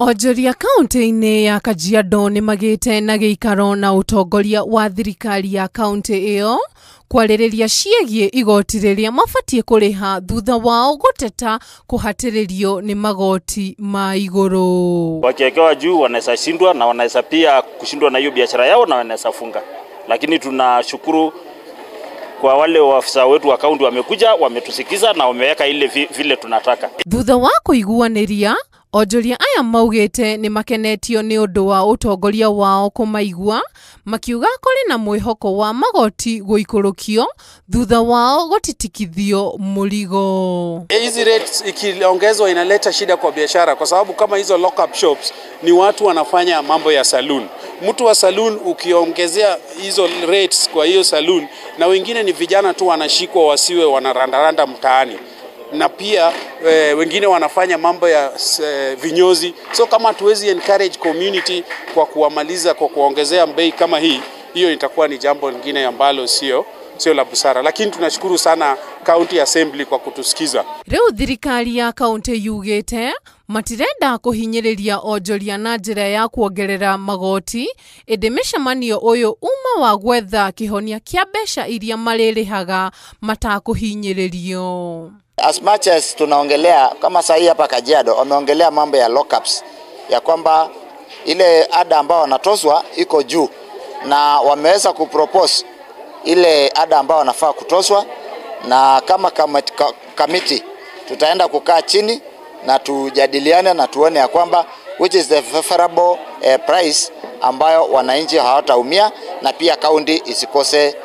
Onjoria kaunti-inĩ ya Kajiado nĩ magĩte na gĩikaro na ũtongoria wa thirikari ya kaunti ĩyo kwarĩrĩria ciĩgiĩ igoti rĩrĩa mabatiĩ kũrĩha thutha wao gũteta kũhatĩrĩrio nĩ magoti ma igũrũ. Wakiwekewa juu wanaweza shindwa na wanaweza pia kushindwa na hiyo biashara yao na wanaweza funga, lakini tunashukuru kwa wale waafisa wetu wa kaunti wamekuja, wametusikiza na wameweka ile vile tunataka. Thutha wa kũiguanĩria, onjoria aya maugĩte nĩ makenetio nĩ ũndũ wa ũtongoria wao kũmaigua, makiuga kũrĩ na mwĩhoko wa magoti gũikũrũkio thutha wao gũtitikithio mũrigo. Hizi rates ikiongezwa inaleta shida kwa biashara, kwa sababu kama hizo lock-up shops ni watu wanafanya mambo ya saloon. Mtu wa saloon ukiongezea hizo rates kwa hiyo saloon, na wengine ni vijana tu wanashikwa wasiwe wanarandaranda mtaani, na pia wengine wanafanya mambo ya vinyozi. So kama hatuwezi encourage community kwa kuwamaliza kwa kuongezea bei kama hii, hiyo itakuwa ni jambo lingine ambalo sio la busara. Lakini tunashukuru sana County Assembly kwa kutusikiza. Rĩu thirikari ya kaunti yugĩte matirenda kũhinyĩrĩria onjoria na njĩra ya kuongerera magoti, ĩndĩ mĩcemanio ũyũ uma wa gwetha kĩhonia kĩa mbeca iria marĩrĩhaga matakũhinyĩrĩrio. As much as tunaongelea kama sahi hapa Kajiado wameongelea mambo ya lockups, ya kwamba ile ada ambao wanatozwa iko juu, na wameweza kupropose ile ada ambao wanafaa kutozwa, na kama committee tutaenda kukaa chini na tujadiliane na tuone ya kwamba which is the preferable price ambayo wananchi hawataumia na pia kaunti isikose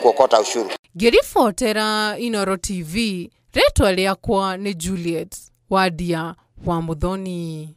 kuokota ushuru. Ngĩribotera Inooro TV, rĩtwa rĩakwa nĩ Juliet Wadia wa Muthoni.